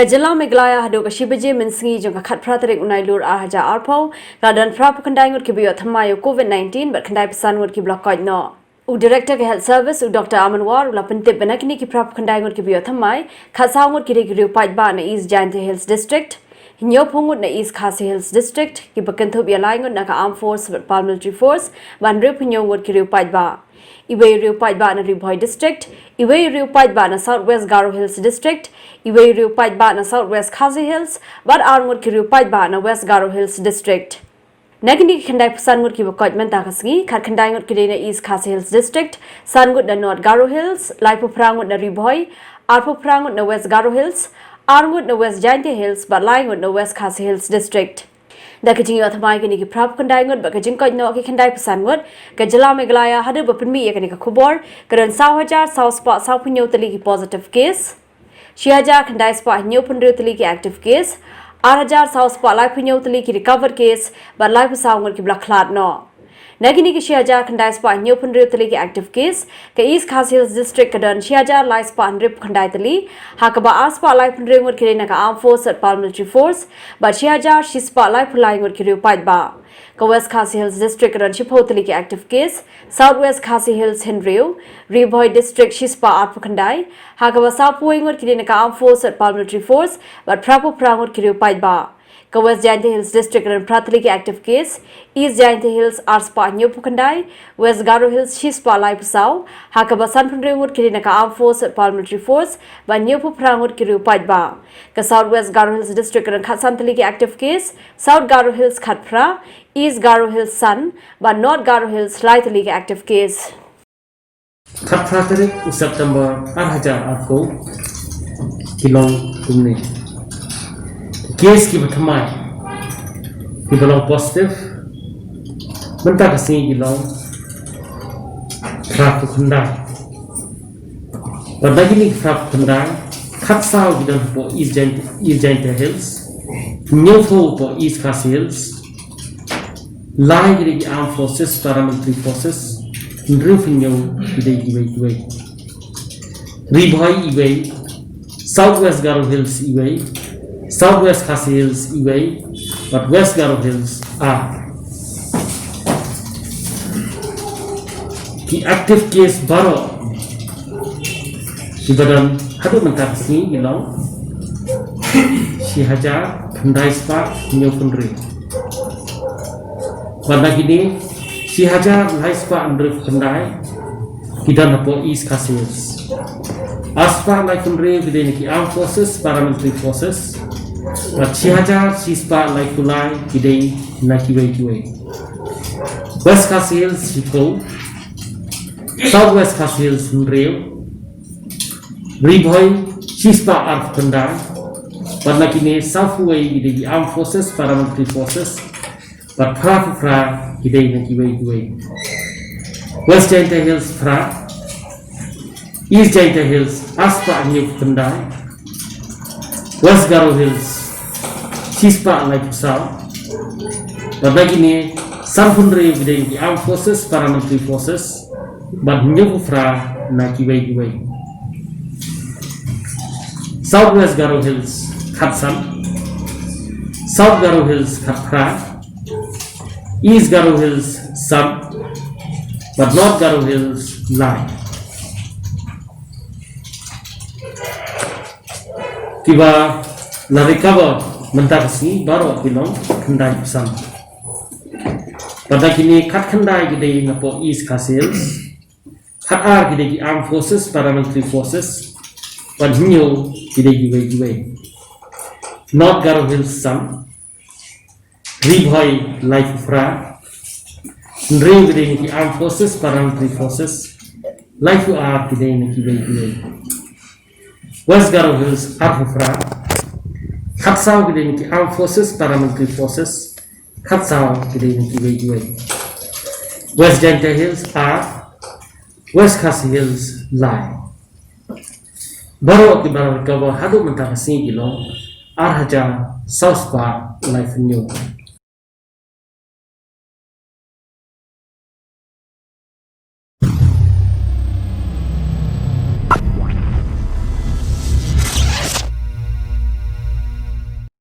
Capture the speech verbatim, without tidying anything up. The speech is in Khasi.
Ka jylla Meghalaya haduh ka shi baje mynsngi jong ka khatphra tarik u Nailur ar hajar arphew, ka la don phra phew khyndai ngut kiba ïoh thymmai ïa u COVID nineteen bad khyndai phew san ngut kiba la koit noh. U Director ka Health Service, u Doctor Aman War, u la pyntip ba na kine ki phra phew khyndai ngut kiba ïoh thymmai, khatsaw ngut ki dei ki riew paidbah na East Jaintia Hills District, hynñiew phew ngut na East Khasi Hills District, kiba kynthup ïa lai ngut na ka Armed Force bad Paramilitary Force, bad hynriew phew hynñiew ngut ki riew paidbah. Iwei i riew paidbah na Ri Bhoi District, iwei i riew paidbah na South West Garo Hills District, iwei i riew paidbah na South West Khasi Hills, bad ar ngut ki riew paidbah na West Garo Hills District. Na kine ki khyndai phew san ngut kiba koit mynta ka sngi, khat khyndai ngut ki dei na East Khasi Hills District, san ngut na North Garo Hills, lai phew phra ngut na Ri Bhoi, ar phew phra ngut na West Garo Hills, ar ngut na West Jaintia Hills, bad lai ngut na West Khasi Hills District. Da ka jingïoh thymmai kine ki phra phew khyndai ngut bad ka jingkoit noh ki khyndai phew san ngut, ka jylla Meghalaya haduh ba pynmih ïa kane ka khubor, ka don saw hajar saw spah saw phew hynñiew tylli ki positive case, shi hajar khyndai spah hynñiew phew hynriew tylli ki active case, ar hajar saw spah lai phew hynñiew tylli ki recovered case, bad lai phew saw ngut kiba la khlad noh. Na kine ki shi hajar khyndai spah hynñiew phew hynriew tylli ki active case, ka East Khasi Hills District ka don shi hajar lai spah hynriew phew khyndai tylli, ha kaba ar spah lai phew hynriew ngut ki dei na ka Armed Force bad Paramilitary Force, bad shi hajar shi spah lai phew lai ngut ki riew paidbah. Ka West Khasi Hills District ka don shiphew tylli ki active case, South West Khasi Hills hynriew, Ri Bhoi District shi spah ar phew khyndai, ha kaba saw phew wei ngut ki dei na ka Armed Force bad Paramilitary Force, bad phra phew phra ngut ki riew paidbah. Ka West Jaintia Hills District ka don phra tylli ki active case, East Jaintia Hills ar spah hynñiew phew khyndai, West Garo Hills shi spah lai phew saw, ha kaba san phew hynriew ngut ki dei na ka Armed Force bad Paramilitary Force, bad hynñiew phew phra ngut ki riew paidbah. Ka South West Garo Hills District ka don khatsan tylli ki active case, South Garo Hills khatphra, East Garo Hills san, bad North Garo Hills lai tylli ki active case. Khatphra tarik u September ar hajar arphew ki long kumne. Case kiba thymmai kiba long positive mynta ka sngi ki long phra phew khyndai. Bad na kine ki phra phew khyndai, khatsaw ki don hapoh East Jain-, East Jaintia Hills, hynñiew phew hapoh East Khasi Hills, lai ki dei ki Armed Forces, Paramilitary Forces, hynriew phew hynñiew ki dei kiwei kiwei. Ri Bhoi iwei, South West Garo Hills iwei, South West Khasi Hills iwei, bad West Garo Hills ar. Ki active case baroh kiba don haduh mynta ka sngi ki long shi hajar khyndai spah hynñiew phew hynriew. Bad na kine shi hajar lai spah hynriew phew khyndai ki don hapoh East Khasi Hills. Ar spah lai phew hynriew ki dei na ki Armed Forces, Paramilitary Forces. Bad shi hajar shi spah lai phew lai ki dei na kiwei kiwei. West Khasi Hills shiphew, South West Khasi Hills hynriew, Ri Bhoi shi spah ar phew khyndai, bad na kine saw phew wei ki dei ki Armed Forces, Paramilitary Forces, bad phra phew phra ki dei na kiwei kiwei. West Jaintia Hills phra, East Jaintia Hills ar spah hynñiew phew khyndai, West Garo Hills shi spah lai phew saw, bad na kine san phew hynriew ki dei na ki Armed Forces, Paramilitary Forces, bad hynñiew phew phra na kiwei kiwei. South West Garo Hills khatsan, South Garo Hills khatphra, East Garo Hills san, bad North Garo Hills lai. Kiba la recover mynta ka sngi baroh ki long khyndai phew san. Bad na kine khatkhyndai ki dei napoh East Khasi Hills, khatar ki dei ki Armed Forces, Paramilitary Forces, bad hynñiew ki dei kiwei kiwei. North Garo Hills san, Ri Bhoi lai phew phra, hynriew ki dei na ki Armed Forces, Paramilitary Forces, lai phew ar ki dei na kiwei kiwei. West Garo Hills ar phew phra, khatsaw ki dei na ki Armed Forces, Paramilitary Forces, khatsaw ki dei na kiwei kiwei. West Jaintia Hills ar, West Khasi Hills lai. Baroh kiba la recover haduh mynta ka sngi ki long ar hajar saw spah lai phew hynñiew.